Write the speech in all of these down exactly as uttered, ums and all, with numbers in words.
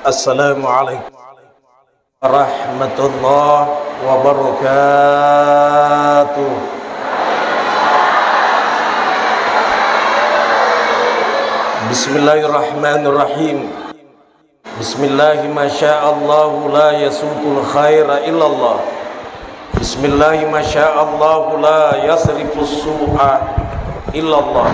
Assalamualaikum warahmatullahi wabarakatuh. Bismillahirrahmanirrahim. Bismillahi masya Allah la yasuqul khaira illallah. Bismillahi masya Allah la yasrifus su'a illallah.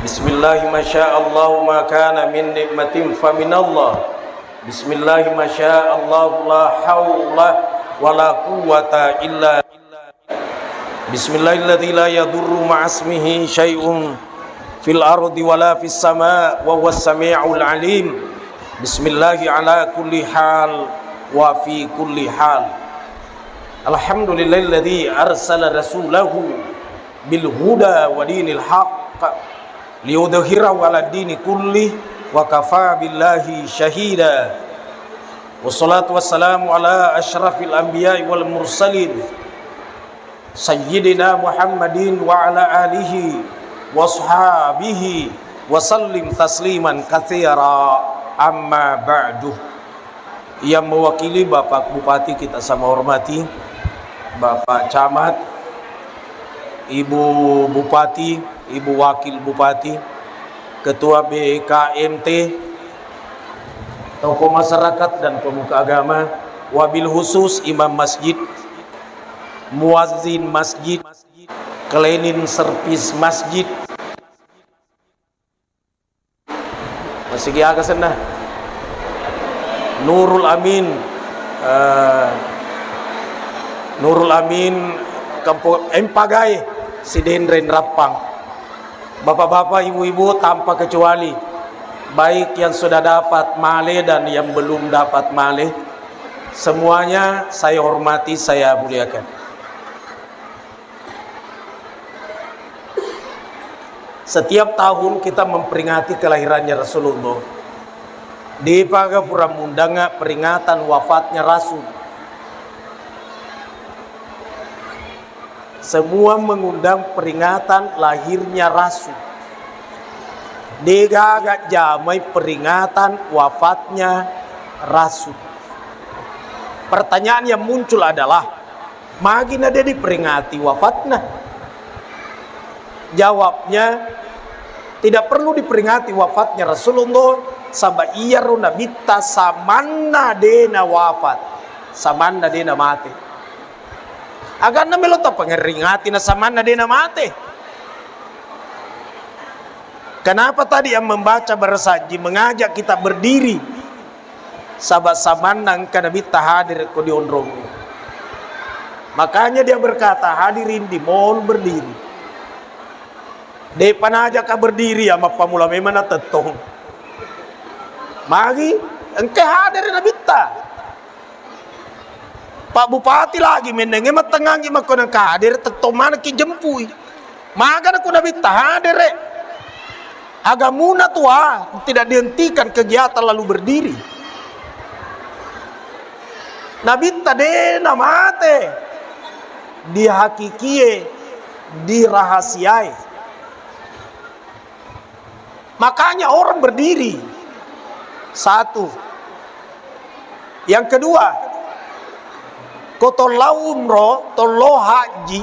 Bismillahi masya Allah ma kana min nikmatin faminallah. Bismillahi masya Allah la haula wala quwwata illa Bismillahilladzi la yadurru ma'asmihi syai'un fil ardi wala fis sama wa huwas sami'ul alim. Bismillahi ala kulli hal wa fi kulli hal. Alhamdulillahilladzi arsala rasulahu bil huda wa dinil haqq liyudhhirahu ala dini kulli wa kafa billahi syahida. Wassalatu wassalamu ala asyrafil anbiya'i wal mursalin Sayyidina Muhammadin wa ala alihi wa ashabihi wa sallim tasliman katsira, amma ba'du. Yang mewakili Bapak Bupati kita sama hormati, Bapak Camat, Ibu Bupati, Ibu Wakil Bupati, Ketua B K M T, tokoh masyarakat dan pemuka agama, wabil khusus imam masjid, muazzin masjid, cleaning service masjid. Masigi aga senna? Nurul Amin, eh, Nurul Amin, Kampo-, Empagai, Sidenreng Rappang. Bapak-bapak, ibu-ibu, tanpa kecuali, baik yang sudah dapat male dan yang belum dapat male, semuanya saya hormati, saya muliakan. Setiap tahun kita memperingati kelahirannya Rasulullah. Depaga pura mundanga peringatan wafatnya Rasul. Semua mengundang peringatan lahirnya Rasul. Degaga jamai peringatan wafatnya Rasul. Pertanyaan yang muncul adalah, magi na de diperingati wafatna? Jawabnya, tidak perlu diperingati wafatnya Rasulullah, saba iyaro nabitta samanna de na wafat, samanna de na mate. Aganna melo tapangeringati na samanna de na mate. Kenapa tadi yang membaca barusan ji mengajak kita berdiri? Saba samanna engka nabitta hadir ko di onrong. Makanya dia berkata, "Hadirin di mall berdiri." Depa najaka berdiri, ya mappamula memang na tettong. Magi engka hadir nabitta. Pak Bupati lagi mennengnge mattengngangngi makko nengka hadir, tettong manekki jempui. Magana ku nabitta hadere. Agamuna tua tidak dihentikan kegiatan lalu berdiri. Nabitta de namate, dihakikie, dirahasiae. Makanya orang berdiri. Satu. Yang kedua, ko tollau umroh, tollau haji,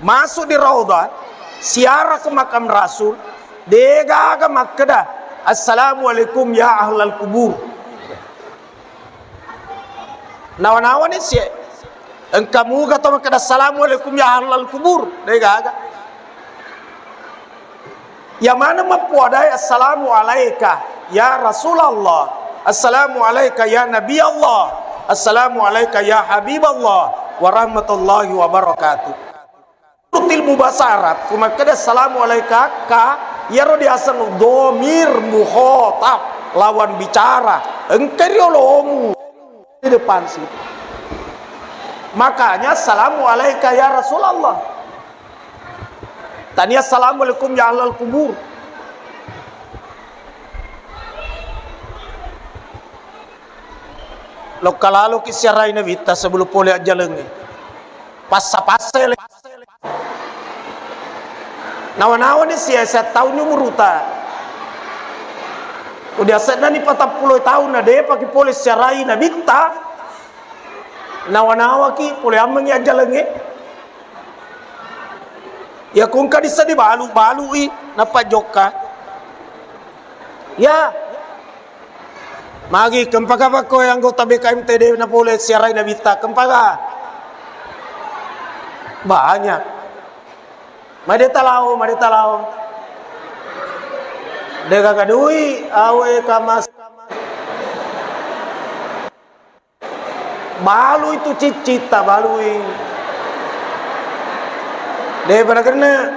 masuk di Raudhah, ziarah ke makam Rasul, degaga makkeda, "Assalamualaikum ya ahlal kubur." Nawa-nawa ni sie. Engka muga to makkeda, "Assalamualaikum ya ahlal kubur." Degaga. Yang mana mappuadai, "Assalamu alaika ya Rasulullah, assalamu alaika ya Nabi Allah, assalamu alaika ya Habib Allah, warahmatullahi wabarakatuh." Menurut ilmu bahasa Arab, ku makkeda, "Assalamu alaika ka," iyaro diaseng domir mukhotab, lawan bicara. Engka riolomu di depan situ. Makanya, "Assalamu alaika ya Rasulullah." Tania, "Assalamualaikum ya ahlal kubur." Lokka laloki siarai nabitta sebelum pole ajjalengnge. Passa-passa ele. Nawa-nawa ni sia-sia taunni umuruta. Ko diase'nani patappulo taunna de'pa ki pole siarai Nabitta, nawa-nawaki pole ammengngi ajjalengnge. Iya ko engka dissa dibalu-balui, nappa jokka. Ya. Magi, kempaka pakko anggota B K M T de' na pole siarai Nabitta, kempaka? Banyak. Made talao, made talao. De'gaga dui, awe kamas. Balui tu ciccitta, balui. De'pa nakenna.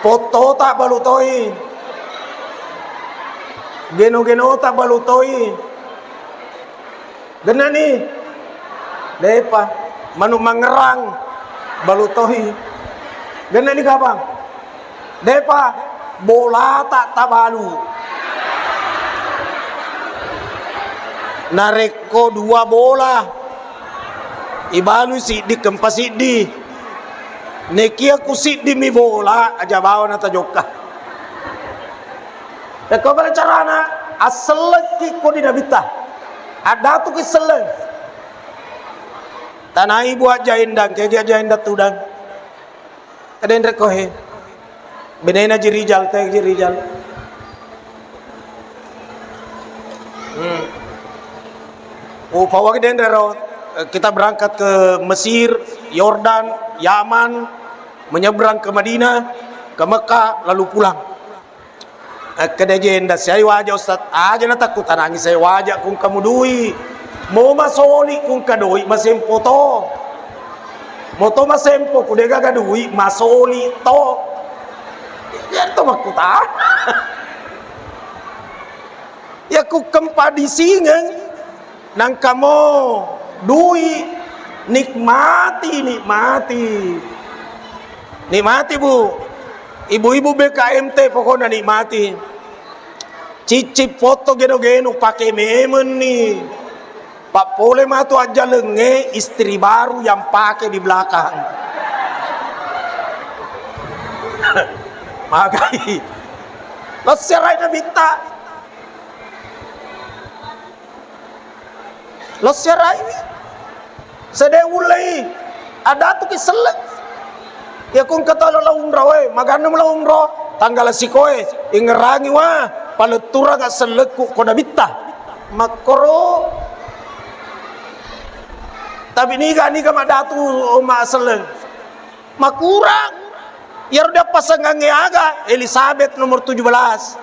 Pottota balu toi. Geno-genota balu toi. Gennani? De'pa. Manu mangngerang balu toi. Gennani kapang? De'pa. Bolata tabalu. Narekko dua bola, ibalu siddi, kempa siddi. Nekia ku siddi mi bola, aja bawa na tajokka. Rekko bala carana, assellekki ko di Nabitta. Addatuki selleng. Tanai buat jaendang, kegi jaendang tudang. Kedenre ko he. Benena Ji Rijal, te Ji Rijal. Hmm. Oh, pawagi denre ro. Eh, kita berangkat ke Mesir, Yordan, Yaman, menyeberang ke Madinah, ke Mekah, lalu pulang. Akkeda jenda, "Siai waja, Ustaz?" "Aja natakkutanangi sai waja, kungka mudui. Mo masoli kungka doi masempo to. Mo to masempo ku degaga dui, masoli to." Iya to makkutana. Iya ku kempa disingeng. Nangkamo dui, nikmati, nikmati. Nikmati, Bu. Ibu-ibu B K M T pokokna nikmati. Cicci foto geno-geno pake memenni. Pappole matu ajjalengnge istri baru yang pake di belakang. Magai. Lassiarai Nabitta. Lassiaraiwi. Sede ullei. Adatuki selleng. Iya kungka tau lao umrah we, maganna mula umrah. Tanggala sikoe, ingerangi wa, paletturanga sellekku ko Nabitta. Makkoro. Tapi niga-niga madatu ma selleng. Makurang. Iyaro diappasengangnge aga? Elizabeth nomor tujuh belas.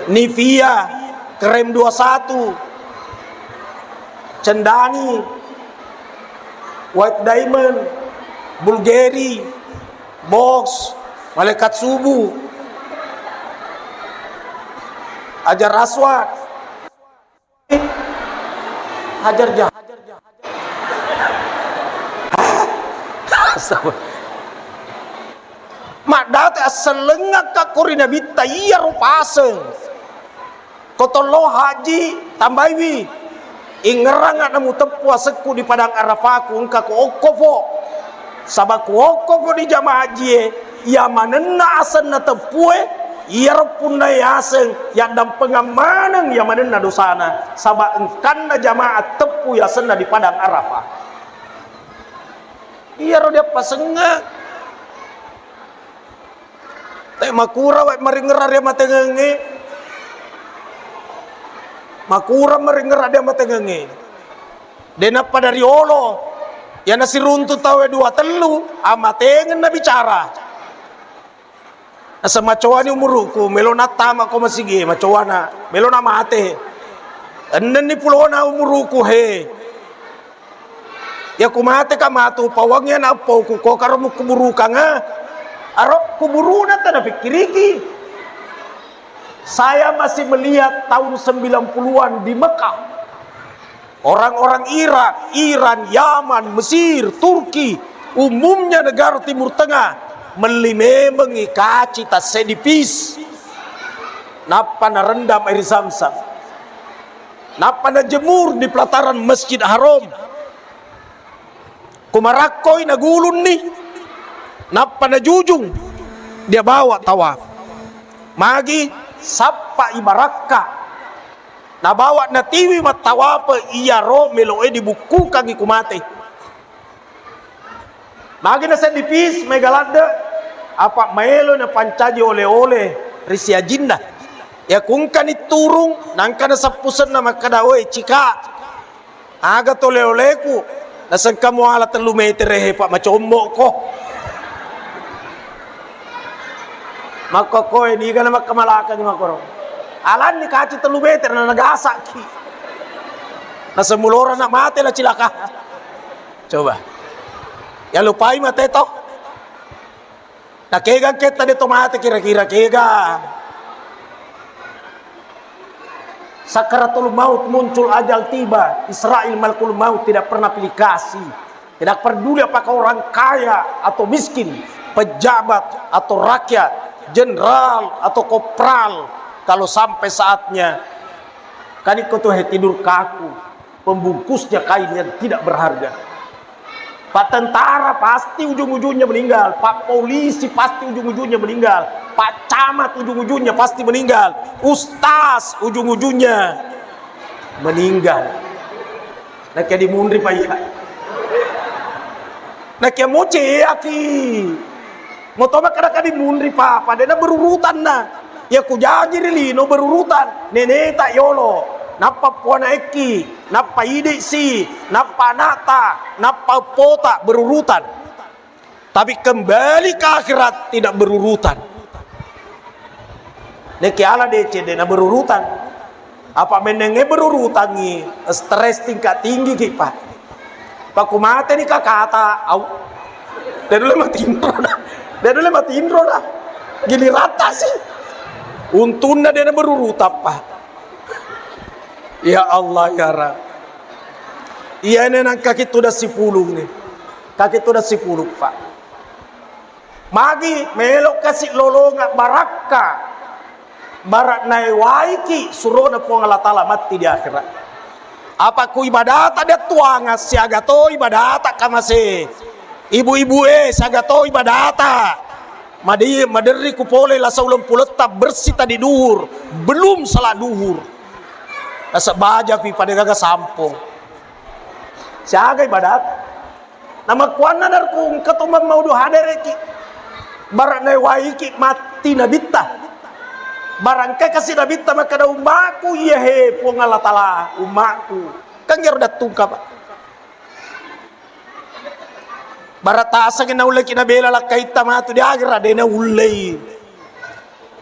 Nivea, krem dua satu. Cendani, White Diamond, Bulgari, Box, Malaikat Subuh, Hajar Aswad. Hajar ja-, Astagfirullah. Maddate assellengakka ko ri Nabitta iyaro paseng. Ko tollo haji tambaiwi. Ingerranga namuteppu asekku di Padang Arafaku engka ko okkofo. Saba ku okkofo di jamaah hajie, iya manenna asenna teppue, iyaro punna yaseng yaddampengang maneng iya manenna dosana, saba engkanna jamaah teppu yasenna di Padang Arafah. Iyaro diappasengnge. Te makura wae maringerra ri amatengengnge. Makura maringerra ri amatengengnge. De nappa dari olo. Iyana siruntu taue dua tellu, amatengeng nabicara. Nasa macoani umuruku, melo nattama ko masigi, macoana, melo namate. Ennenni pulona umuruku, he. Iya ku mateka matu pawangngi ana' eppauku, ko karo mukkuburukanga. Aro kuburuna tanapikkiriki. Saya masih melihat tahun sembilan puluhan di Mekah. Orang-orang Irak, Iran, Yaman, Mesir, Turki, umumnya negara Timur Tengah, melli memengngi kaci tasseddi pis. Nappa narendam air Zamzam. Nappa najemur di pelataran Masjid Haram. Kumarakkoi nagulunni, nappa najujung, dia bawa tawaf. Magi, Sappa ibarakka. Nabawa natiwi mattawape iyaro melo'e dibukkukangngi ku mate. Magi naseddi pis mega ladde, apa maelo napancaji ole-ole ri siajinna. Iya kungkani turung, nangka nasappusenna makkeda, "Oi, cika, aga to ole-oleku?" Nasengka muala tellu metere he, Pak, macommo'ko. Makkokkoe, niga namakkamalakangngi makkoro. Alanni kaci tellu metere, na nagasakki. Nasemulora na mate, na cilaka. Coba. Ya lupai mate to. Nah, kega ketta de to mate kira-kira kega. Sakaratul maut muncul, ajal tiba. Israel malakul maut tidak pernah pilih kasih. Tidak peduli apakah orang kaya atau miskin, pejabat atau rakyat, jenderal atau kopral. Kalau sampai saatnya, kan iko tuh tidur kaku, pembungkusnya kain yang tidak berharga. Pak tentara pasti ujung-ujungnya meninggal, Pak polisi pasti ujung-ujungnya meninggal, Pak camat ujung-ujungnya pasti meninggal, ustaz ujung-ujungnya meninggal. Nakia dimunri, Pak, iya. Nakia moce aki. Motoma kada kadi munri, Pak, pada na berurutan na. Ya kujaji ri lino berurutan, neneta yolo, nappa puanaekki, nappa idiksi, nappa anakta, nappa eppota berurutan. Tapi kembali ke akhirat tidak berurutan. Neki ala deceng de na berurutan. Apa mennengnge berurutangngi, stres tingkat tinggi ki, Pak. Pakku mateni kakata, au. De nulle matinro na. De nulle matinro na. Giliratta sih. Untunna de na berurutang, Pak. Ya Allah, ya Rabb. Iyana nang kaki tudang sipulung ni. Kaki tudang sipulung, Pak. Magi melo kasi lolonga barakka. Bara naewaiki surona Puang Allah Taala matti di akhirat. Apa ku ibadata diattuanga siaga to ibadata kamase. Ibu-ibu e, siaga to ibadata. Madi-, maderri ku pole lasa uleng puletta bersih tadi duhur, belum salat duhur. Nasaba bajapi pada gaga sampong. Siaga ibadata. Namakkuannana rekku engka to mammaudu hadereki. Bara naewaiki matti nabitta. Barangka kasi nabitta makkeda, "Ummaku iyahe Puang Allah Taala, ummaku." Kan iyaro dattungka, Pak. Bara tasengi naulleki nabela lakkaitta matu di akhirat, de naullei.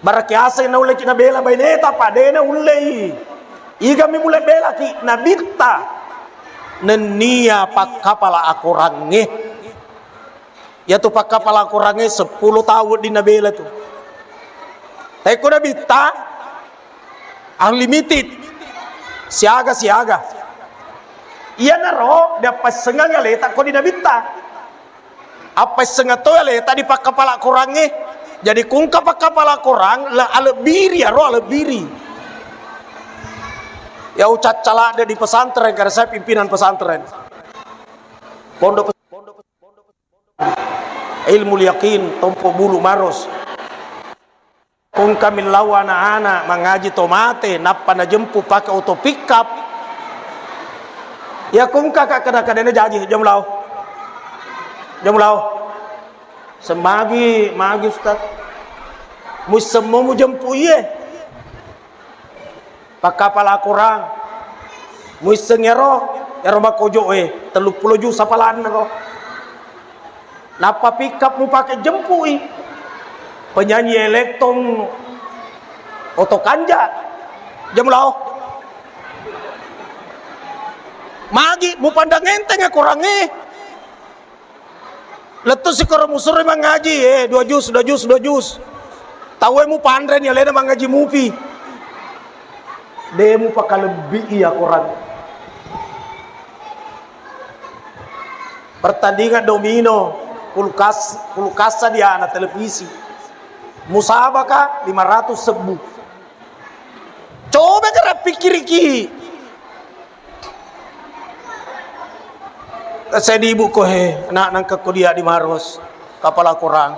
Bara kiaseng naulleki nabela baineta, Pak, de naullei. Igami mulle belaki nabitta nennia pakkapala akorangnge. Iyatu pakkapala akorangnge seppulo taung wedding nabela tu. Tapi ko nabitta unlimited. Siaga-siaga. Iyanaro diappassengang aleta ko di nabitta. Appaissengnga to aleta di pakkapala korangnge. Jadi kungka pakkapala korang, le-, alebbiri, aro alebbiri. Ya ucaccaladde di pesantren, karena saya pimpinan pesantren. Pondok pes-, Ilmu Yakin, Tompo Bulu Maros. Kungka millau ana-ana mangaji to mate, nappa najempu pake oto pickup. Ya kungka ka kada-kada na jaji, jam lao. Jam lao. Semagi, magi Ustaz. Muissemmo mujempu iye. Pakkapala korang. Muisseng ero, ero makojo e, telluppulo juz sapalanna ro. Nappa pickup mupake jempui. Penyanyi elektron oto kanja. Jam lao. Magi mupandang enteng korangnge. Lettu sikoro musurri mangaji, eh, dua juz, dua juz, dua juz. Tauwe mupanreni alena mangaji mupi. De mupakalebbi iya korang. Pertandingan domino, kulkas, kulkasa di ana televisi. Musabaka lima ratus sebbu. Coba kira pikiriki. Saya dibu ko he, nak nangka ko dia di Maros, kapala korang.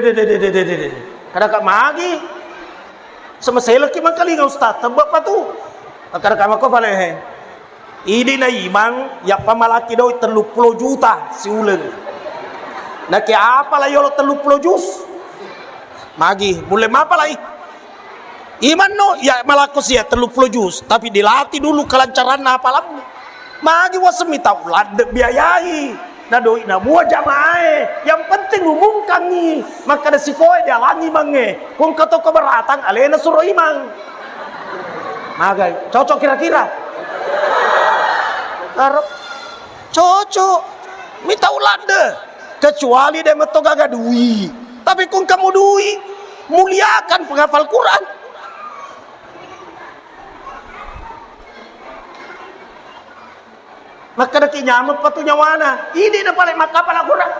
de, de, de. Kada ka magi. Semaselekki mangkalinga ustaz, tebba patu. Kada ka mako pale he. Idi na imang, yappa malaki doi telluppulo juta siuleng. Nake apa la yolo telluppulo jus? Magi, mulle mapa lai? Imanno, ya malakko sia telluppulo jus, tapi dilatih dulu kelancaranna hafalammu. Magi wasemmi tau ladde biayai, na doi na mua jamaah e, yang penting umungkangi, makkada sikoe dialangi mange, kong katoko beratang alena suro imang. Magai, cocok kira-kira? Aro, cocok. Mi tau ladde. Kecuali de metto gaga dui. Tapi kung kamu dui, muliakan penghafal Quran. Makkadaki nyameng patu nyawana. Ini na paling makkapal Quran.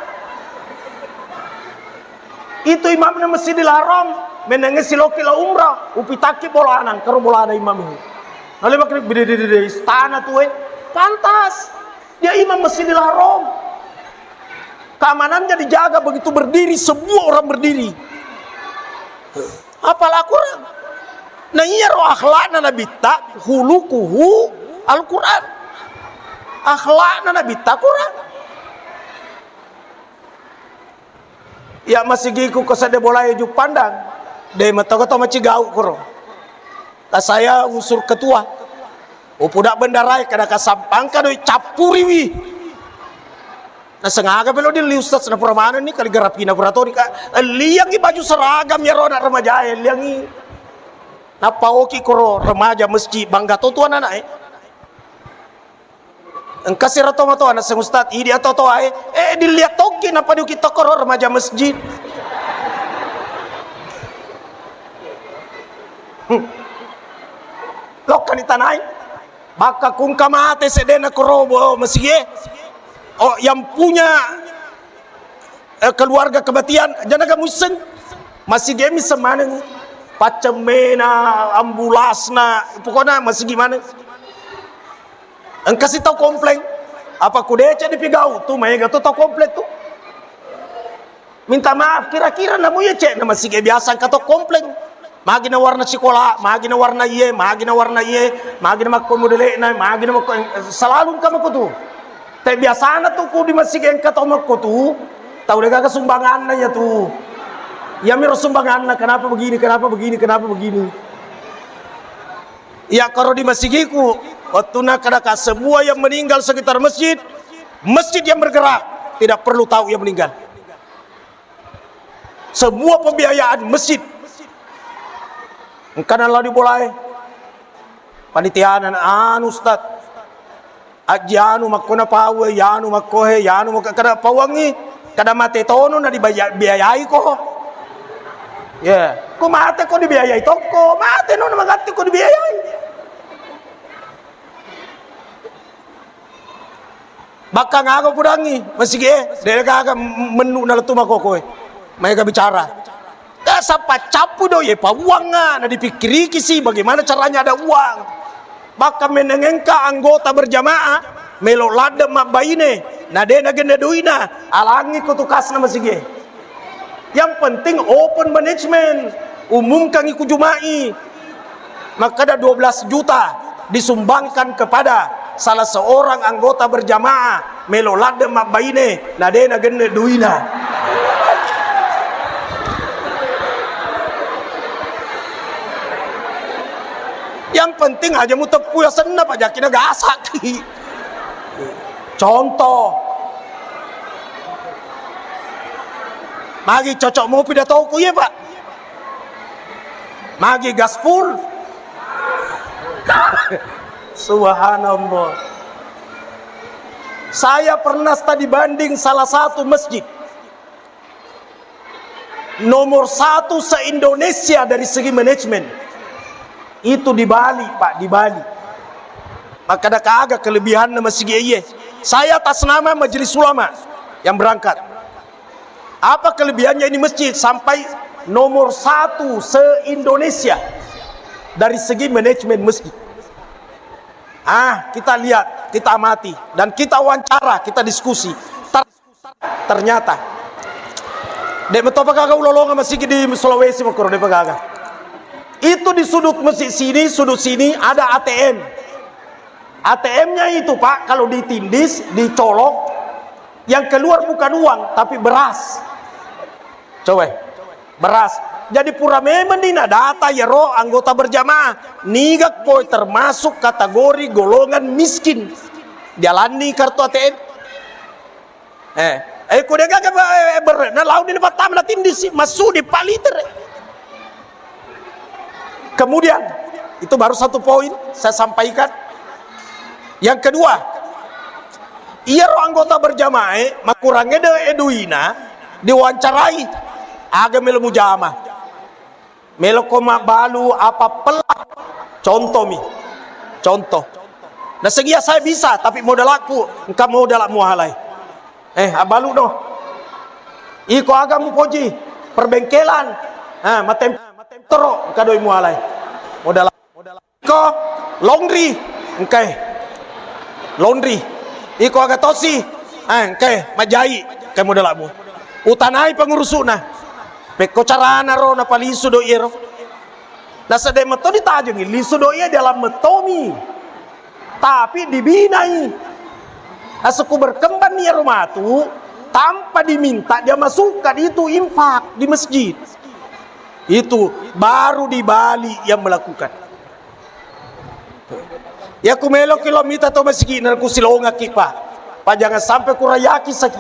Itu imamna Masjidil Haram, menenge siloki la umrah, upitakki bolana, karo bolana imam. Nale makkada, bede, bede, bede, istana tu, eh. Pantas. Dia imam Masjidil Haram. Keamanannya dijaga begitu berdiri, semua orang berdiri. Apal Al-Quran. Nah, iyaro akhlakna Nabitta, khuluquhu Al-Quran. Akhlakna Nabitta Quran. Ya masigiku ko sedde bolae Juppandang, de metto to macigau koro. Lah saya unsur ketua. Upuda bendarae kada kasampangka doi cappuriwi. Nasengaga pelo dilli ustaz na pura manenni kaligrafina pura toni ka. Liangi baju seragam ya rona remajae liangi. Nappa oki koro remaja masjid bangga to tuan anak eh. Engka siro tomatoa naseng ustaz, idi atoatoa e, eh, dilihat toki nappa diuki tokkoro remaja masjid. Hmm. Lokkani tanai. Bakka kungka mate sedena korobo masigi. Oh, yang punya eh, keluarga kematian, janaga muisseng. Masigi misseng maneng. Paccemmena, ambulasna, pokokna masigi maneng. Engka si tau komplain, apa ku deceng dipigau tu, maega tu tau komplain tu. Minta maaf, kira-kira namu iya cek na masigi biasa engka tau komplain. Magi na warna sikola, magi na warna iye, magi na warna iye, magi na makko modele'na, magi na makko, selalu engka makko tu. Te biasana tu ku di masigi engka tau makko tu, tau degaga sumbanganna iya tu. Iya miro sumbanganna, kenapa begini, kenapa begini, kenapa begini. Iya karo di masigiku, wattuna kadaka semua yang meninggal sekitar masjid, masjid yang bergerak, tidak perlu tahu yang meninggal. Semua pembiayaan masjid. Engkana lao di bolae. Panitiana, anu, Ustaz, ajji anu makkona pau e, yanu makkohe, yanu makko, kada pauangngi, kada mate tono na dibiayai ko. Ya, ko mate ko dibiayai tokko, mate no magatti ko dibiayai. Bakka ngaga pudangngi masigi e, de gaga mennu na lettu makokoe. Maega bicara. Kasa paccappu do ye pauangnga, na dipikkiriki si bagaimana caranya ada uang. Bakka menengengka anggota berjamaah, melo ladde mabbaine, na de nagenne doina, alangi ko tukasna masigi e. Yang penting open management, umumkan iku Juma'i. Makkeda dua belas juta disumbangkan kepada salah seorang anggota berjamaah, melo ladde mabbaine, na de nagenne duina. Yang penting aja muteppu yasenna, pajakki nagasaki. Contoh, magi cocok mopi datoku, iya, Pak? Magi gaspur? Subhanallah. Saya pernah study banding salah satu masjid. Nomor satu se-Indonesia dari segi manajemen. Itu di Bali, Pak, di Bali. Makkeda aga kelebihanna masigi iye. Saya atas nama Majelis Ulama yang berangkat. Apa kelebihannya ini masjid sampai nomor satu se-Indonesia dari segi manajemen masjid? Ah, kita lihat, kita amati, dan kita wawancara, kita diskusi. Ter- Ternyata. De' metopa gaga ulolonga masigi di Sulawesi makkoro, de'pa gaga. Itu di sudut masjid sini, sudut sini ada A T M. A T M-nya itu, Pak, kalau ditindis, dicolok, yang keluar bukan uang, tapi beras. Coba, beras. Jadi pura memang ni nadata yaro anggota berjamaah. Niga koi termasuk kategori golongan miskin. Jalanni kartu A T M. Eh, eh, ko de' gaga, eh, berre', na launi na pattama na tindisi, massudi pa liter. Kemudian, itu baru satu poin saya sampaikan. Yang kedua, iyaro anggota berjamaah, eh, makurangnge de' duina, diwawancarai, aga melo mujama. Meloko mabbalu apa pella? Contoh mi. Contoh. Nasengia saya bisa, tapi modalakku engka modal mualai. Eh, abbalu no. Iko aga mupoji? Perbengkelan. Ah, matem toro engka doi mualai. Modal. Iko laundry, engkae. Laundry. Iko aga tosi, eh, engkae, majai, engkae modalakmu. Utanai pengurusuna. Pekko carana ro napalisu doi ero. Nasaba de' metto ditajengi lisu doi e, dalam mettomi. Tapi dibinai. Nasaba ku berkembang ni ero matu, tanpa diminta dia masukkan itu infak di masjid. Itu baru di Bali yang melakukan. Ya, ku meloki lo mita to masigi, na ku silongaki, Pak. Pak, jangan sampai kurayaki saki.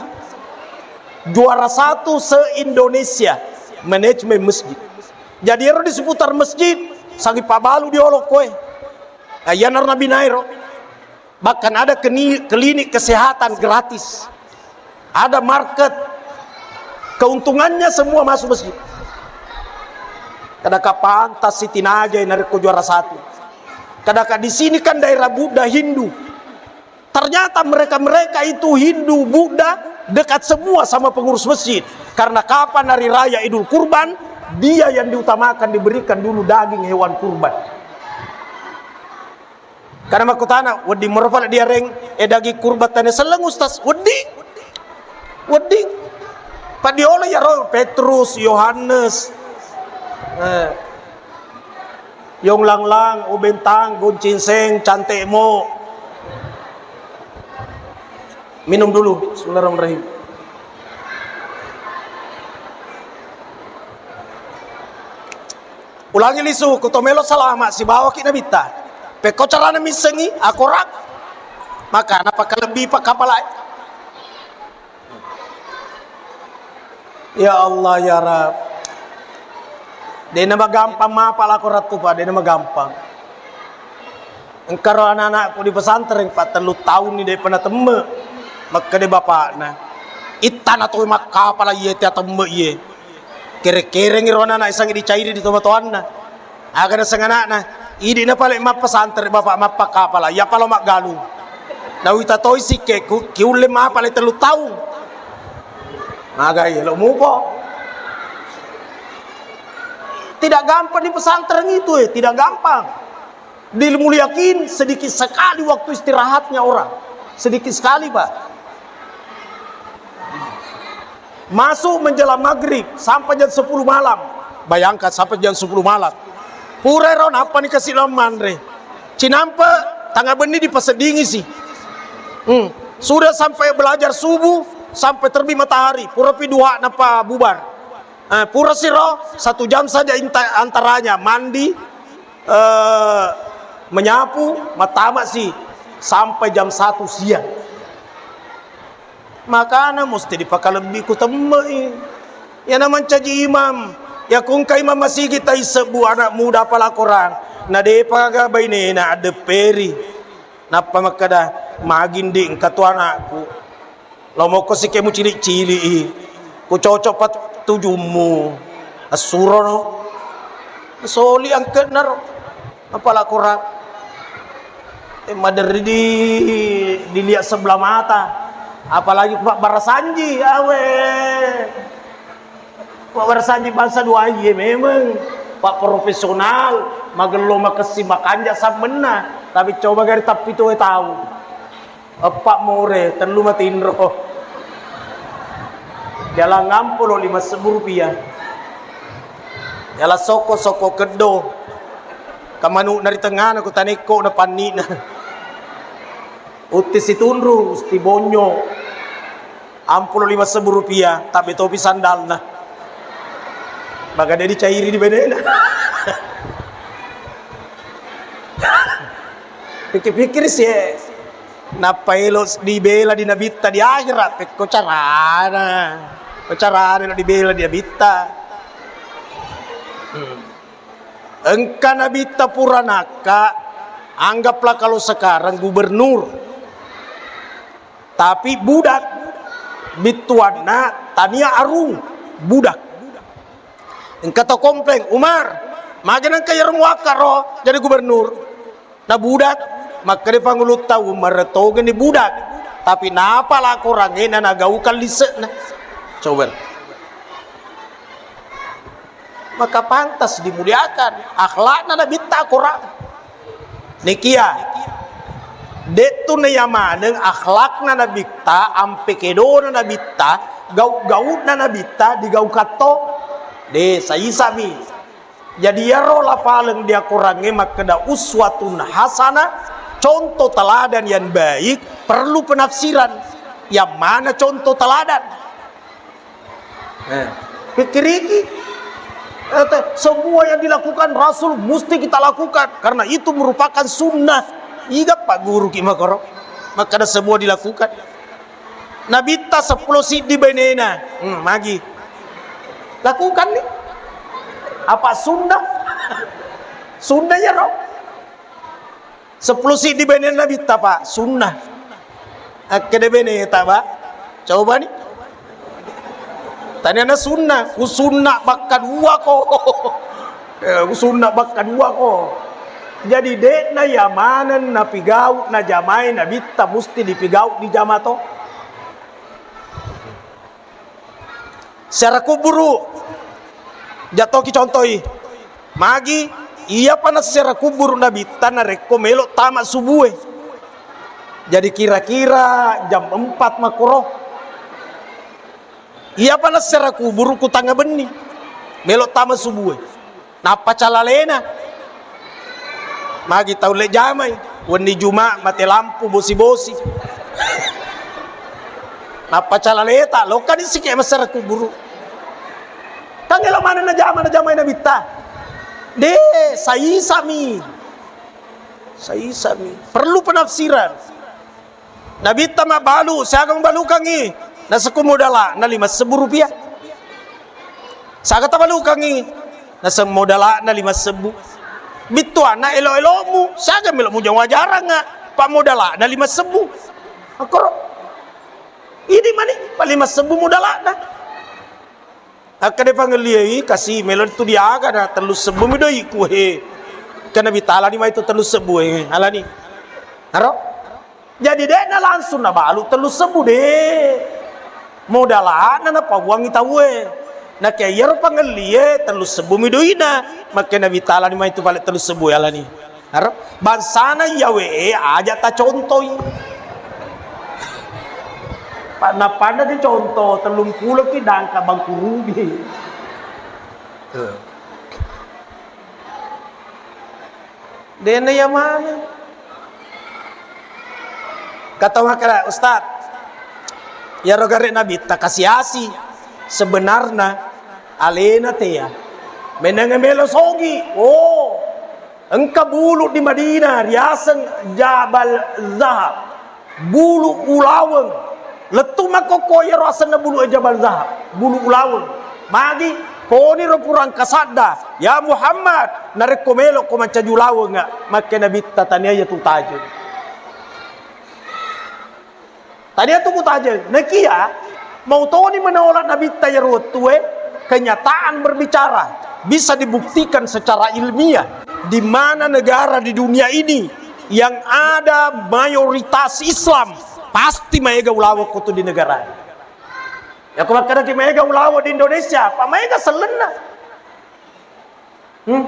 Juara satu se-Indonesia manajemen masjid. Jadi ero di seputar masjid, sagi pabalu di olokkoe. Nah, iya naro nabi nairo. Bahkan ada keni-, klinik kesehatan gratis. Ada market. Keuntungannya semua masuk masjid. Kadaka pantas si Tinaja narekko juara satu. Kadaka di sini kan daerah Buddha Hindu. Ternyata mereka-mereka itu Hindu, Buddha, dekat semua sama pengurus masjid. Karena kapan hari raya Idul Kurban, dia yang diutamakan, diberikan dulu daging hewan kurban. Karena makkutana, wedding moro pale diareng, eh, daging kurban tane selleng, Ustaz? Wedding. Wedding. Padiolo yaro Petrus, Yohanes, eh, Yong Langlang, Ubentang, Goncing Seng, Cantek Mo. Minum dulu. Bismillahirrahmanirrahim. Ulangi lisu, ku to melo salama sibawaki nabitta. Pekko carana missengi, akorak. Maka napa kalebbi pakkapalai. Ya Allah, ya Rabb. De' namagampang mapa' lako rattu, Pak, de' namagampang. Engka ro ana'-ana'ku di pesantren, Pak, tellu taunni de'pa natemme'. Makkeda bapa'na, "Ittana to makkapala' iye, te atemme' iye." Kere-kerengngi ro ana'-ana' isangnge dicairi di tomatoanna. Aga naseng ana'na, "Idi'na pale' mappesantre, Bapak, mappakapala', iyapa lao maggalung. Nawita toi sikke'ku, kiulle mapale' tellu taung." Magai lo mupo. Tidak gampang di pesantren itu, eh, tidak gampang. Di Muliakin sedikit sekali waktu istirahatnya orang. Sedikit sekali, Pak. Masuk menjelang maghrib sampai jam sepuluh malam. Bayangkan, sampai jam sepuluh malam. Pura ero nappa ni kasi lao manre. Cinampe tengah benni dipaseddingi si. Hmm. Sudah sampai belajar subuh, sampai terbit matahari. Pura pi duha nappa bubar. Eh, pura siro, satu jam saja inta-, antaranya mandi, eh, menyapu, mattama si sampai jam satu siang. Makana musti dipakalebbi ku temme'i. Iyana mancaji imam, ya kungka imam masigi taissebbu anak muda apala Quran, na de'pa ga bainena addepperi. Nappa makkeda, "Magi ndi' engka tu anakku. Lao mokko sikke mucili'-cili'i. Ku cocok pattujummu." Assurono. Soli angke'na ro. Apala Quran. Eh, maderri di, dilihat sebelah mata. Apalagi ku pabbarasanji, awe. Pabbarasanji bangsa dua iye memang. Pak profesional, magello makessi makanja sammenna. Tapi coba gari tappi toe tau. Eppa more, tellu matinro. Jalan ngampolo lima sebbu rupiah. Jalan soko-soko keddo. Kamanu nari tengana ku tanekko na panni'na. Utti situnru, usti bonyo. Ampolo lima sebbu rupiah, tapi topi sandalna. Maka dia dicairi di benena. Pikir-pikir sih, eh. Nappa elo dibela di nabitta di akhirat, pekko carana. Pekko carana elo dibela di nabitta. Hmm. Engka nabitta pura nakka, anggaplah kalau sekarang gubernur. Tapi budak, bittuanna tania arung, budak. Engka to komplain, "Umar, magi nengka iyaro muakka ro jadi gubernur?" Na budak, makkeda pangulutta, "Umar togeni budak, tapi napa lakorangnge na nagaukang lise'na?" Coba. Maka pantas dimuliakan. Akhlakna nabitta Quran. Nikia, de'tu naiya maneng akhlakna nabitta, ampe kedona nabitta, gau-gauna nabitta digaukatto. De, saisami. Jadi iyaro lapaleng di akorangnge makkeda uswatun hasanah, contoh teladan yang baik, perlu penafsiran. Yang mana contoh teladan? Eh, pikiriki. Eh, te-, semua yang dilakukan Rasul mesti kita lakukan karena itu merupakan sunnah. Iga Pak Guru ki makoro. Makkeda semua dilakukan. Nabitta seppulo siddi bainena. Hmm, magi. Lakukan nih. Apa sunnah? Sunnah ya, Rob? Seppulo siddi bainena nabitta, Pak, sunnah. Akkeda beneta, Pak, cobani. Taniana sunnah, ku sunna bakka dua ko. Eh, ku sunna bakka dua ko. Jadi, de'na iya maneng napigau najamai nabitta, musti dipigau dijama to. Siara kuburu. Jatoki contoi. Magi, iyapa nassiara kuburu nabitta narekko melo tama subue. Jadi kira-kira jam empat makoro. Iyapa nassiara kuburu ku tanga benni. Melo tama subue. Nappa calalena. Magi tau le jamai. Wenni Juma mate lampu bosi-bosi. Nappa calaleta, lokani sike massiara kuburu. Kan elo maneng najama, najamai nabitta. De, saisami. Saisami. Perlu penafsiran. Nabitta mabbalu, siaga mabalukangngi? Nasekku modala, na lima sebbu rupiah. Siaga tabalukangngi? Naseng modala'na lima sebbu. Bittuanna elo-elo'mu, siaga melo' mujang wajarangnga, pa modala'na lima sebbu. Akkoro. Idi mani, pa lima sebbu modala'na. Akkeda pangelliai, kasi melo' tu diaga na tellu sebbu mi doi'ku, he. Ka Nabi Ta'ala ni mai tu tellu sebbu, he. Alani. Aro? Jadi, de'na langsung nabalu tellu sebbu, de'. Modala'na napauangngi tauwe. Nakia iyaro pangellie tellu sebbu mi doi'na. Makke Nabi Ta'ala ni mai tu pale tellu sebbu, alani. Aro, bangsana iyawe e aja tacontoi. Pa-, napanda ki conto tellung pulo ki dangka bangkurubi. Tuh. De'na iya maneng. Kata makkeda, "Ustaz, iyaro gare' Nabitta kasi-asi, sebenarna alena tea. Menengnge melo sogi." Oh, engka bulu di Madinah riaseng Jabal Zahab. Bulu ulaweng. Lettu makkokko iyaro asenna bulu e Jabal Zahab, bulu ulaweng. Magi, koniro purang kasadda, "Ya Muhammad, narekko melo' ko mancaji ulaweng, makke Nabitta tania iya tu tajeng." Tania tu ku tajeng. Nakia, mau toni menolak Nabitta iyaro wettue, kenyataan berbicara. Bisa dibuktikan secara ilmiah, di mana negara di dunia ini yang ada mayoritas Islam, pasti maega ulaweng ko tu di negara. Ya, ko makkeda ki maega ulaweng di Indonesia, pa maega sellenna. Hmm.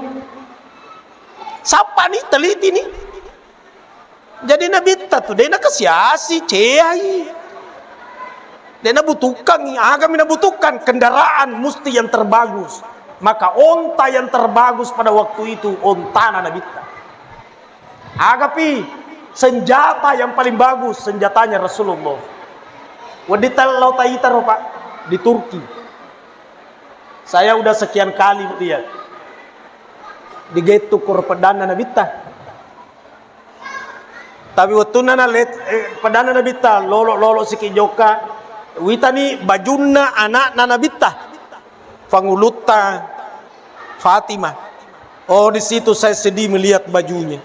Sappa ni, teliti ni. Jadi Nabitta tu, de' nakasiasi, ceai. De' nabutuhkan, agami nabutuhkan, kendaraan musti yang terbagus. Maka onta yang terbagus pada waktu itu, ontana Nabitta. Agapi senjata yang paling bagus, senjatanya Rasulullah. Wedding tau taitaro, Pak, di Turki. Saya udah sekian kali lihat. Digettu koro peddanna Nabitta. Tapi wettunna na let-, eh, peddanna Nabitta, lolo-lolo siki jokka, witani bajunna anakna Nabitta. Pangulutta Fatimah. Oh, di situ saya sedih melihat bajunya.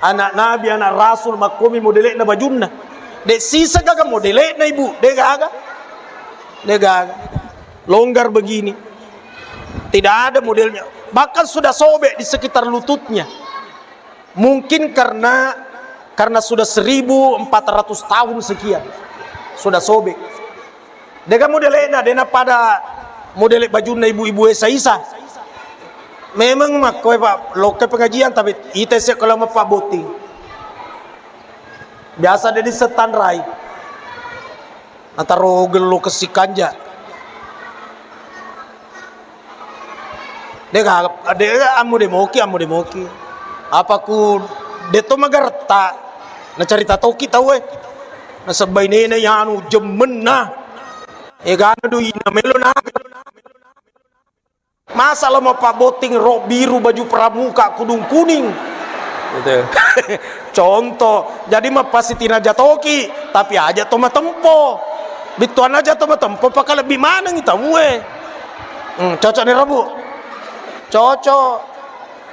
Anak Nabi, anak Rasul, makkomi modele'na bajunna. De' sisa gaga modele'na, Ibu, de' gaga. De' gaga. Longgar begini. Tidak ada modelnya. Bahkan sudah sobek di sekitar lututnya. Mungkin karena, karena sudah seribu empat ratus tahun sekian. Sudah sobek. De' gaga modele'na, de' na pada modele' bajunna ibu-ibu e saisa. Memang makkoe, Pak, lokke pengajian, tapi ita isse kalau mau Pak Boti. Biasa de' disettanrai. Nataro gello kessi kanja. De' ga, de' ga, ammu de' moki, ammu de' moki. Apa ku de' to magaretta, nacarita toki tau e. Nasabbai nena yanu jemmenna. Egana doi na melo na. Masa lo mappabbotting rok biru, baju pramuka, kudung kuning. Gitu. Contoh, jadi mappasitinaja toki, tapi aja to matempo. Bittuanna aja to matempo, pakalebbi manengi tau e. Hmm, cocok ni, Rabu? Cocok.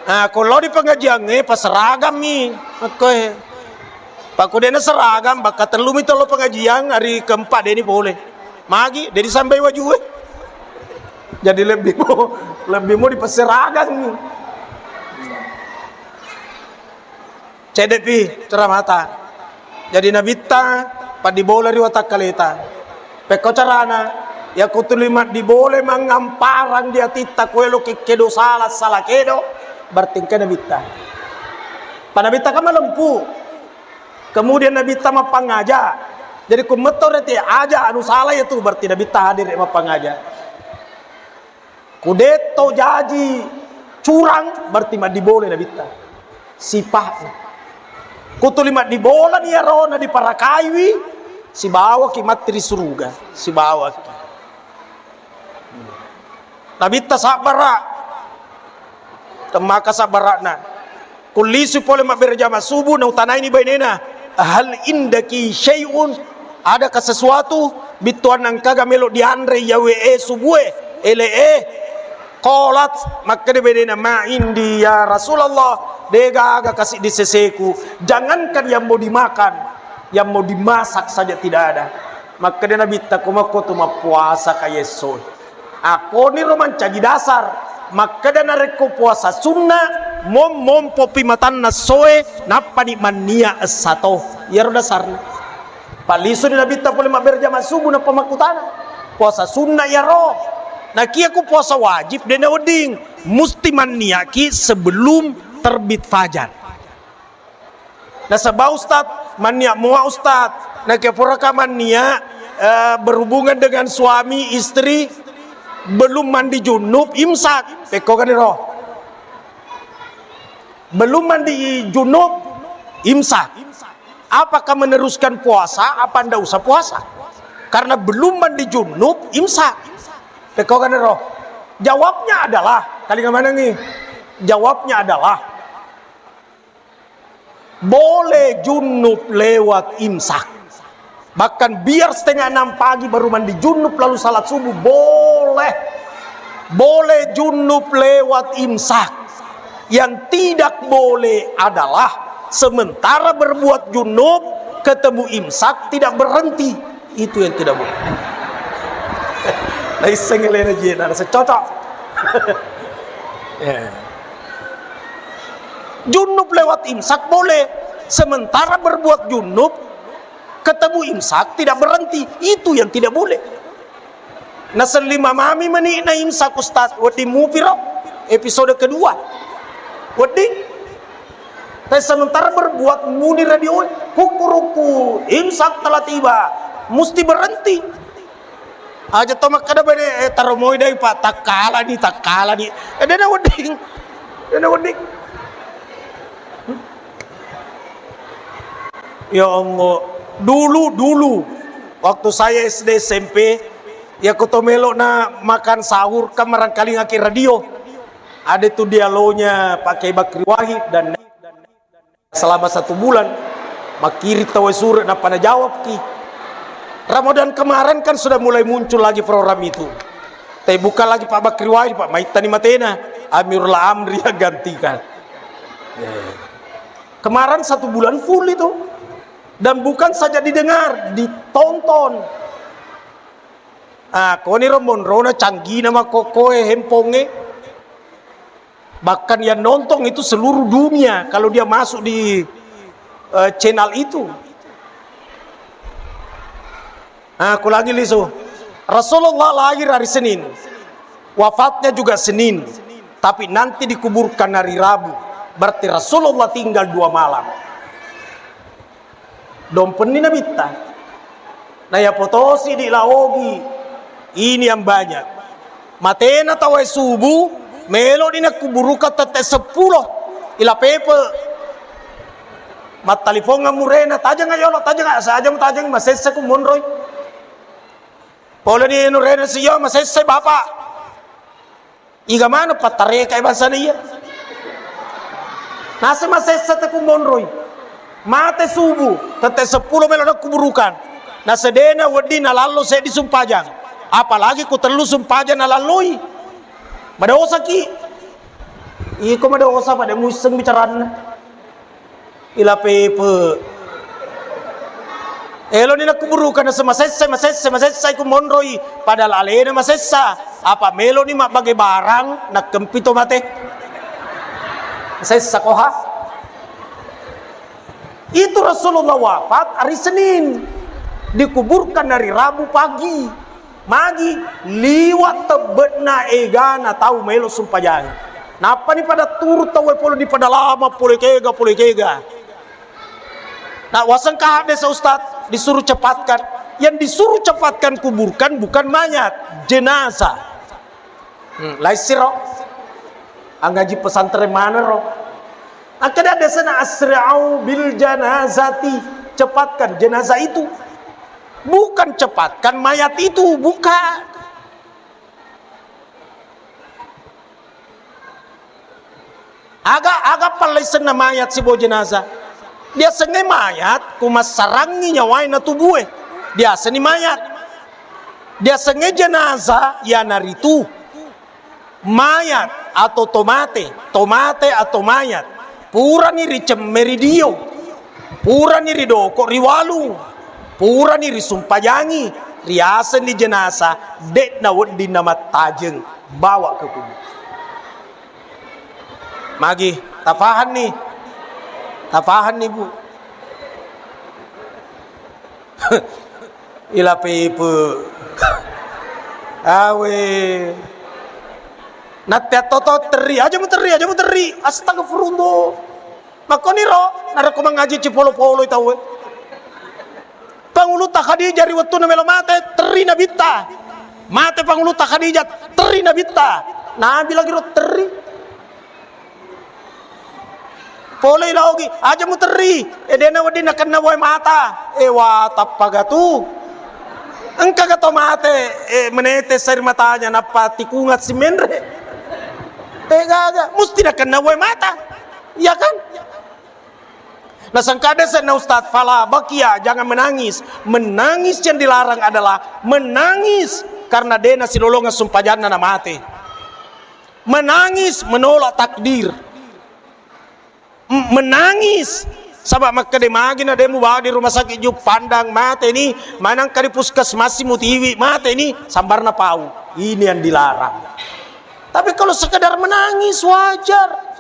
Nah, ko lao di pengajiangnge, paseragammi. Makkoe. Pakko de' naseragam, bakka tellumi tolo pengajian, hari keempat de' ni pole. Magi, de' disambai wajue. Jadi lebbi mo, lebbi mo dipaseragammi. Cedde'pi ceramata. Jadi Nabitta paddibola ri watakkaleta. Pekko carana, yakko tuli maddibola mangamparang di atitta, ko eloki kedo sala, sala kedo, berarti engka Nabitta. Pa Nabitta kan malempu. Kemudian Nabitta mappangaja. Jadi ko metto rete aja anu sala itu, berarti Nabitta hadir mappangaja. Ku de' to jaji curang, berarti maddibola Nabitta. Sipa'na. Ku tuli maddibolani iyaro nadiparakaiwi, sibawaki matti ri suruga, sibawaki. Nabitta sabbara'. Temmaka sabbara'na. Kullisu pole mabbere jama subuh, nautanaini bainena, "Hal indaki syai'un?" Adakah sesuatu? Bittuanna engkaga melo dianre iyawe e subuh e, ele e? Qalat, makkeda bedena, "Ma indi ya Rasulullah, de gaga kasi di seseku, jangankan yang mau dimakan, yang mau dimasak saja tidak ada." Makkeda Nabitta, "Ko makko tu mappuasa ka esso." Akkoniro mancaji dasar. Makkeda narekko puasa sunna, mom-, mompopi matanna essoe, nappani mannia essato. Iyaro dasarna. Pallisuni Nabitta pole mabbere jama subuh, nappa makkutana, "Puasa sunna iyaro?" Nakiya ku puasa wajib, de nawedding, musti manniaki sebelum terbit fajar. Nasaba Ustaz, mannia mua Ustaz, nakiya puraka mannia, eh, berhubungan dengan suami istri, belum mandi junub, imsak. Pekko kan ro? Belum mandi junub, imsak. Apakah meneruskan puasa apa ndak usah puasa? Karena belum mandi junub, imsak. Pekko kan ro? Jawabnya adalah, kali mana nih? Jawabnya adalah, boleh junub lewat imsak. Bahkan biar setengah enam pagi baru mandi junub lalu salat subuh, boleh. Boleh junub lewat imsak. Yang tidak boleh adalah sementara berbuat junub, ketemu imsak, tidak berhenti. Itu yang tidak boleh. Naisseng elena jena, rasa cocok. Ya. Junub lewat imsak boleh. Sementara berbuat junub, ketemu imsak, tidak berhenti. Itu yang tidak boleh. Nasellima mami meni na imsak, Ustaz. Wedding mupiro episode kedua. Wedding. Tapi sementara berbuat muni radio, hukku-rukku, imsak telah tiba. Mesti berhenti. Aja to makkeda bene, eh, taro moi dai, Pak, takkala ni, takkala ni. Eh, dena wedding. Dena wedding. Ya Allah, dulu, dulu, waktu saya S D S M P, ya, ko to melo na makan sahur, kan marangkalinga ki radio. Ada tu dialognya Pak Kiai Bakri Wahid dan selama satu bulan, makkiri tawwe sure, nappa najawab ki. Ramadan kemarin kan sudah mulai muncul lagi program itu. Tapi bukan lagi Pak Bakri Wahid, Pak, maittani matena. Amirul Amri yang gantikan. Eh. Kemarin satu bulan full itu. Dan bukan saja didengar, ditonton. Ah, koniro monrona canggihna makkokkoe, handphone-e. Bahkan yang nonton itu seluruh dunia kalau dia masuk di, eh, channel itu. Ah, kulangi lisu. Rasulullah lahir hari Senin. Wafatnya juga Senin. Tapi nanti dikuburkan hari Rabu. Berarti Rasulullah tinggal dua malam. Dompenni Nabitta. Na yapotosi di laogi, ini yang banyak. Matena tawwe subuh, melo di nakkuburukang tette seppulo. Ila pepe. Mattalifongang murena, "Tajang yolo, tajang, saja tajang, masessa ku monroi." Pole di nurena, "Siyo, masessa, Bapak." Iga maneng pattareka e bangsana iya. Nase masessa te ku monroi. Mate subuh, tette seppulo melo nakkuburukang. Nasedena wedding nalallo seddi sumpajang. Apalagi ku tellu sumpajang nalalloi. Madosaki. Iko madosa pada muisseng bicaranna. Ila pepe. Eloni nakkuburukang nase masessa, masessa, masessa iku monroi. Padahal alena masessa. Apa meloni mabbage barang, nakkempi to mate. Masessa koha. Itu Rasulullah wafat hari Senin. Dikuburkan hari Rabu pagi. Magi liwa' tebbe'na egana tau maelo sumpajangi. Nappani pada turu tauwe pole di pada lama, pole kega, pole kega. Nah, wasengka haddesa Ustaz, disuruh cepatkan. Yang disuruh cepatkan kuburkan bukan mayat, jenazah. Hmm, laissiro. Angaji pesantren mana ro? Akkeda desana asri'u bil janazati, cepatkan jenazah itu. Bukan cepatkan mayat itu, bukan. Aga, aga pallaisenna mayat sibawa jenazah. Diasengnge mayat ku massarangngi nyawae na tubue. Diaseni mayat. Diasengnge jenazah iyanaritu Mayat atau tomate, tomate atau mayat, purani ricemme ri dio, purani ridoko ri walung, purani risumpajangi, riasenni jenasa, de'na wedding namattajeng, bawa ke kubur. Magi, tafahanni? Tafahanni, Bu? Ila pepe. Awe. Natte attoto terri, aja muterri, aja muterri. Astagfirullah. Makkoniro, narekko mangaji cipolo-poloi tauwe. Pangulutta Khadijah ri wettunna melo mate, terri nabitta. Mate Pangulutta Khadijah, terri nabitta. Nabi lagi ro terri. Polei laogi, aja muterri, e de'na wedding nakenna wae mata. E wa, tappaga tu. Engkaga to mate, e, menetesai ri matanya, nappa tikunga simenre. Tegaga, musti nakenna wae mata. Iya kan? Nasengkade senna Ustaz, fala bakia, jangan menangis. Menangis yang dilarang adalah menangis karena de'na silolongeng sumpajanna namate. Menangis menolak takdir. M-, menangis. Saba' makkeda magi na de' mubawa di rumah sakit Juppandang, mate ni, manangka di puskesmas mutiwi, mate ni, sambarna pau. Ini yang dilarang. Tapi kalau sekedar menangis, wajar.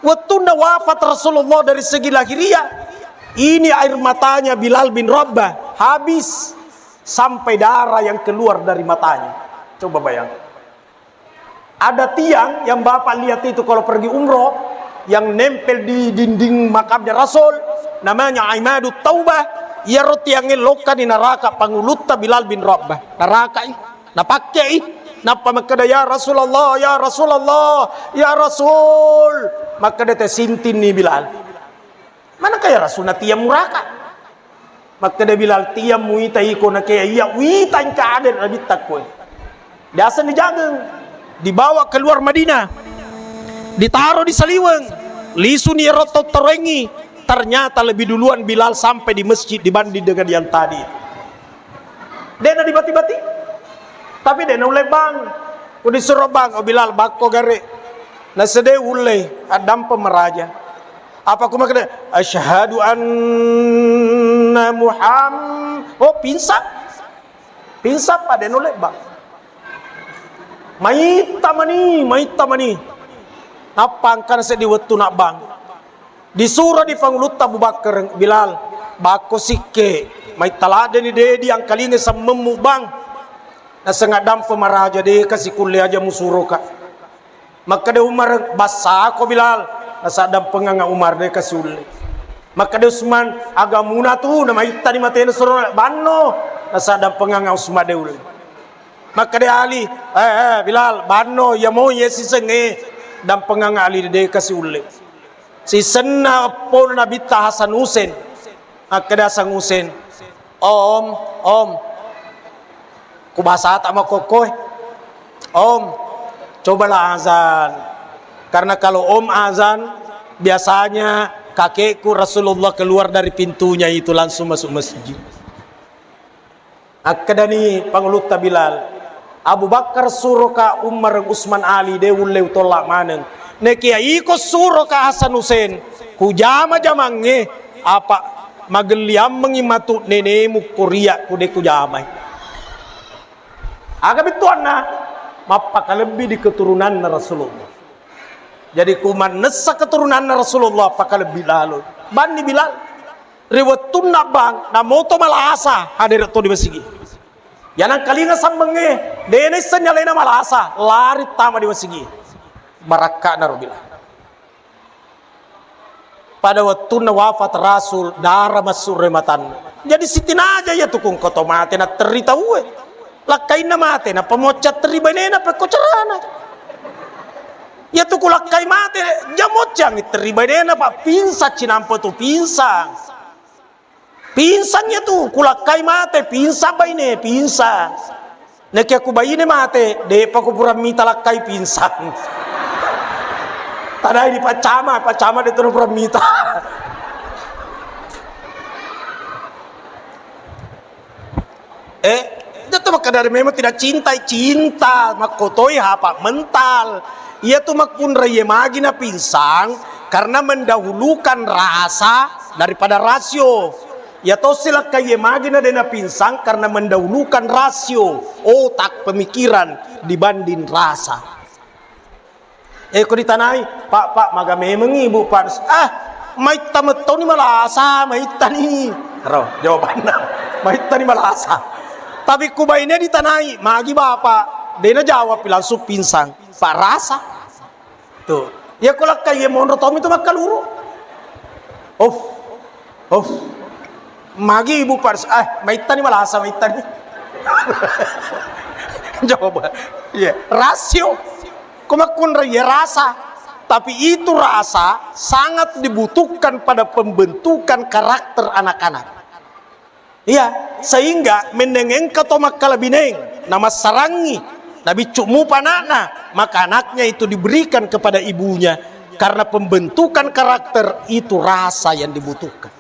Wettunna wafat Rasulullah dari segi lahiriah, ini air matanya Bilal bin Rabah habis sampai darah yang keluar dari matanya. Coba bayangkan. Ada tiang yang Bapak lihat itu kalau pergi umroh, yang nempel di dinding makamnya Rasul, namanya Imadut Taubah. Iyaro tiangnge lokkani naraka Pangulutta Bilal bin Rabah. Narakai, napakkei. Nappa makkeda, "Ya Rasulullah, ya Rasulullah, ya Rasul." Makkeda te, "Sintinni Bilal." "Manengka ya Rasul na tiang muraka?" Makkeda Bilal, "Tiang muita iko nakea iya, uita engka ada Nabitta koe." Biasa dijageng, dibawa keluar Madinah, ditaro di saliweng, lisuni ero tau taroengi, ternyata lebih duluan Bilal sampai di masjid dibanding dengan yang tadi. De'na dibati-bati, tapi de'na ulle bang. Ku disuro bang, "Oh Bilal, bakko gare." Nasede ulle, addampeng maraja. Apa ku makkeda, "Asyhadu anna Muhammad." Oh, pingsan. Pingsan pa, de'na ulle bang. Maitta mani, maitta mani. Nappa engkana seddi wettu nabbang. Disuro di Pangulutta Abu Bakar, "Bilal, bakko sikke, maitta laddeni de' diangkalinga semmemmu bang." Naseng addampeng maraja, "De' kasi kulle, aja musuroka." Makkeda Umar, "Bassako Bilal." Nasaddampenganga Umar, "De' kasi ulle." Makkeda Utsman, "Aga muna tu, namaittani matena suro banno." Nasaddampenganga Utsman, "De' ulle." Makkeda Ali, "Eh, eh, Bilal, banno, iya moi ye sisengnge." Dampenganga Ali, "De' kasi ulle." Sisenna eppona Nabitta Hasan Husen. Makkeda Hasan Husen, "Om, Om, ku bahasata makkokkoe. Om, cobalah azan. Karena kalau Om azan, biasanya kakekku Rasulullah keluar dari pintunya itu langsung masuk masjid." Akkedani Pangulutta Bilal, "Abu Bakar suroka, Umar, Utsman, Ali, de' ulle utolla maneng. Nekia iko suroka Hasan Husen, kujama-jamangnge, apa magelliammengngi matu nenemu koria ku de' kujamai." Aga bettuanna? Mappakalebbi di keturunanna Rasulullah. Jadi ku mannessa keturunanna Rasulullah, pakalebbi lalo. Banni Bilal. Ri wettunna bang, namoto malasa, hadere' to di masigi. Yanangkalinga sambengnge, de' naissenni alena malasa, lari tama di masigi. Barakka'na ro Bilal. Pada wettunna wafat Rasul, dara massu ri matanna. Jadi sitinaja iya tukung koto mate natterri tauwe. Lakkainna mate, nappa muacca terri bainena pekko carana. Iya tu kulakkai mate, jamoccangi terri bainena, Pak, pinsang cinampa tu, pinsang. Pinsang iya tu, kulakkai mate, pinsang baine, pinsang. Nekia ku baine mate, de'pa ku pura mita lakkai, pinsang. Tadai dipaccama, paccama de' tu pura mita. Eh, de' tu Makkeda memang tidak cintai, cinta, makkotoi hapa mental. Iya tu makkunraiye magi na pinsang karena mendahulukan rasa daripada rasio. Iya tosi lakkaiye magi na dena pinsang karena mendahulukan rasio, otak, pemikiran dibanding rasa. Eh, ko ditanai, "Pak, Pak, maga memengi, Bu, Pak?" "Ah, maitta mettoni malasa, maittani." Ro, jawabanna. "Maittani malasa." Tapi ku baine ditanai, "Magi, Bapak?" Dena jawab, langsung pinsang. Pak rasa. Tuh. Iya ko lakkai, iya monro tomi tu makkaluru. Of. Of. Magi ibu pars-, ah, maittani malasa, maittani. Coba. Iya, rasio. Ko makkunrai, iya rasa. Tapi itu rasa sangat dibutuhkan pada pembentukan karakter anak-anak. Iya, sehingga menneng engka to makkalabineng, namassarangi, nabiccu mupa anakna, maka anaknya itu diberikan kepada ibunya. Karena pembentukan karakter itu rasa yang dibutuhkan.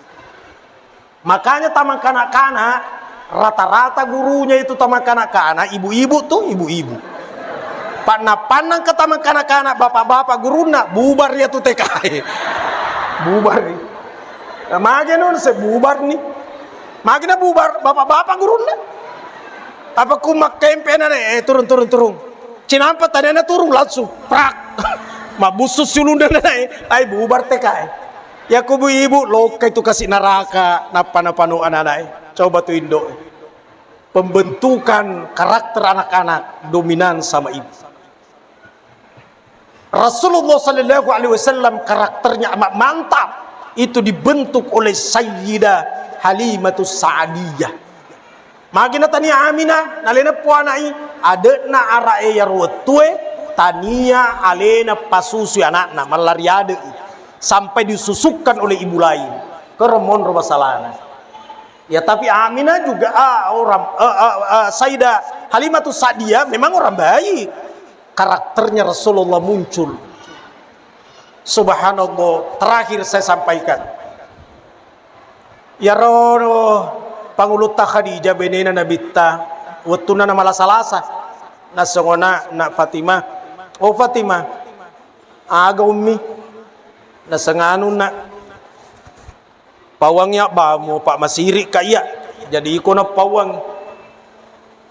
Makanya taman kanak-kanak, rata-rata gurunya itu taman kanak-kanak, ibu-ibu tuh, ibu-ibu. Pannang-pannang ke taman kanak-kanak, bapak-bapak gurunna, bubar ya tuh T K. Bubar. Nah, mage nun se bubar nih. Magi na bubar, bapak-bapak gurunna. Apa ku makkempe na, eh, turun, turun, turun. Cinampa tadena turun langsung, prak. Mabussu si ulunna na, eh, ai bubar T K. Ya ku bu ibu, lokka itu kasih neraka, nappa napanu anak-anak, eh. Coba tuh indo. Pembentukan karakter anak-anak dominan sama ibu. Rasulullah sallallahu alaihi wasallam karakternya amat mantap. Itu dibentuk oleh Sayyidah Halimatus Sa'diyah. Magi na tania Aminah, nalena puanai, adekna arae yaro wettue, tania alena pasusui anakna, mallari adek. Sampai disusukkan oleh ibu lain. Kero monro masalahna. Ya, tapi Aminah juga, ah, orang, eh, eh, eh, Sayyidah Halimatus Sa'diyah memang orang baik. Karakternya Rasulullah muncul. Subhanallah, terakhir saya sampaikan. Yaro pangulutta Khadijah, benena Nabitta, wettunna namalasa-lasa. Nasengona na Fatimah, "Oh Fatimah, aga ummi?" Nasenganu na, "Pawangi abbamu, Pak, masiri ka iya." Jadi iko nappawangi.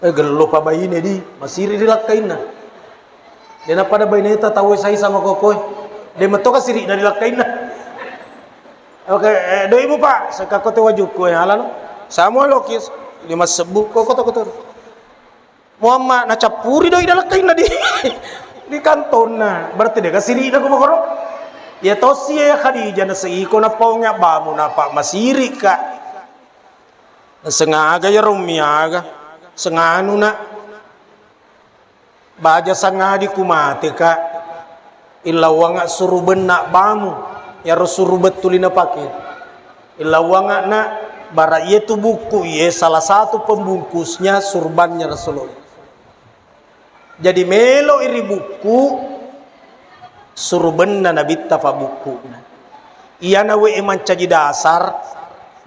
Eh, gello pa baine di, masiri ri lakkainna. Dena pada baineta tau sai sama kokoe. De metto ka sirina ri lakkainna. Oke, eh, doimu, Pak, sekakko te wajukku, eh, alano. Samu lokis, lima sebbu, koko toko turu. Muhammad nacappuri doi dalakkainna di, di kantonna. Berarti de ka sirina ko makoro. Ya tosi ya Khadijah, naseiko napaongi abbamu, napa masiri ka. Nasengaga ya rommi aga. Senganu na. Baja sangadi ku mate ka. Illauanga surubenna abbamu, yaro surubeng tuli napake. Illauanga na, bara iye tu buku iye salah satu pembungkusnya surbannya Rasulullah. Jadi melo iri buku surubenna Nabitta fa buku. Iyana we mancaji dasar,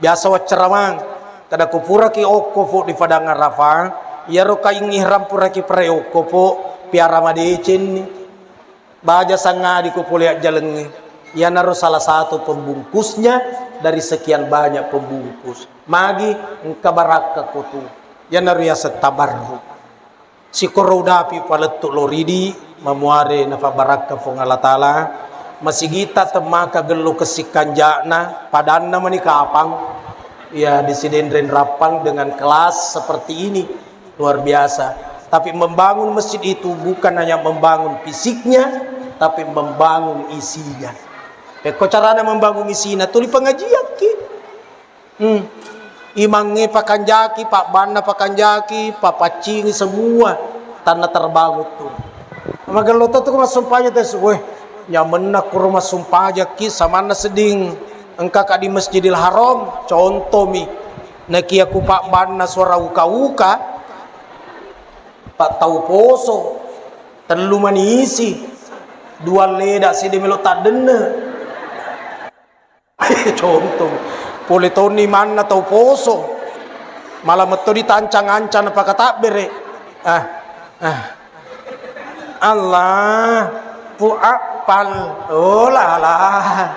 biasa wacceramang, kada ku puraki okko fo di Padang Arafah, iyaro kaing ihram puraki pare okko fo, piara madecenni. Baja sangadi ko pole ajjalengnge. Iyanaro salah satu pembungkusnya dari sekian banyak pembungkus. Magi engka barakka ko tu. Iyanaro yaseng tabarruk. Sikoro udapi palettu loridi, mamuare nafabarakka Puang Allah Ta'ala. Masigita temmaka gello kessikkanja'na, padanna mani kapang. Ya, di Sidenreng Rappang dengan kelas seperti ini. Luar biasa. Tapi membangun masjid itu bukan hanya membangun fisiknya, tapi membangun isinya. Pekko carana membangun isina, tuli pengajian ki. Hmm. Imangnge pakanjaki, pabbanna pakanjaki, papaccingi semua tanah terbangun tu. Magello to tu massumpajang te, weh, nyamenna kuro massumpajang ki, samanna sedding engka ka di Masjidil Haram, contoh mi. Nakia ku pabbanna suara uka-uka, Pak tau poso, tellu manisi, dua leda, sedde melo taddenne. Contoh, pole toni manna tau poso. Malah metto ditancang-ancang napakatabbere. Ah, ah. Allah, pu apal. Oh, lala.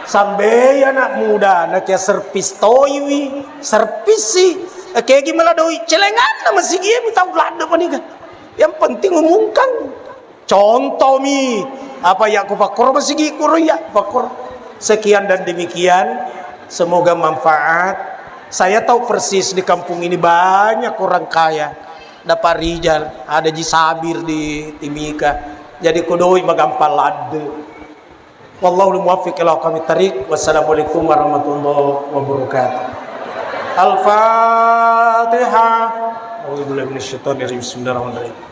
Sambe anak muda, nakia servis toiwi, servis si. Kegi malah doi celenganna masigie mi tau ladde panika. Yang penting umumkan. Contoh mi, apa ya ku pakkoro masigi kuro ya pakkoro. Sekian dan demikian, semoga manfaat. Saya tahu persis di kampung ini banyak orang kaya. Ada Pak Rijal, ada Ji Sabir di Timika. Jadi kodoi magampang ladde. Wallahul muwaffiq ila aqwamit thariq. Wassalamualaikum warahmatullahi wabarakatuh. Al-Fatihah. A'udzubillahi minasyaitonir rajim. Bismillahirrahmanirrahim.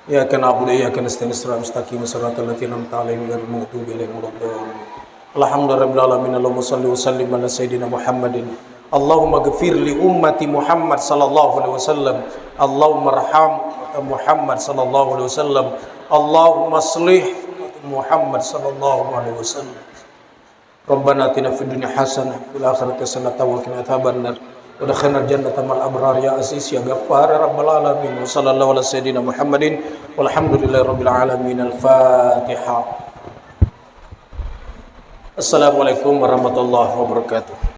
إياك نعبد وإياك نستعين اهدنا الصراط المستقيم صراط الذين أنعمت عليهم غير المغضوب عليهم ولا الضالين. الحمد لله رب العالمين. اللهم صل وسلم على سيدنا محمد. اللهم اغفر لأمة محمد صلى الله عليه وسلم. اللهم ارحم أمة محمد صلى الله عليه وسلم. اللهم أصلح أمة محمد صلى الله عليه وسلم. ربنا آتنا في الدنيا حسنة وفي الآخرة حسنة وقنا عذاب النار. وأدخلنا الجنة مع الأبرار يا عزيز يا غفار يا رب العالمين. وصلى الله على سيدنا محمد والحمد لله رب العالمين. الفاتحة. السلام عليكم ورحمة الله وبركاته.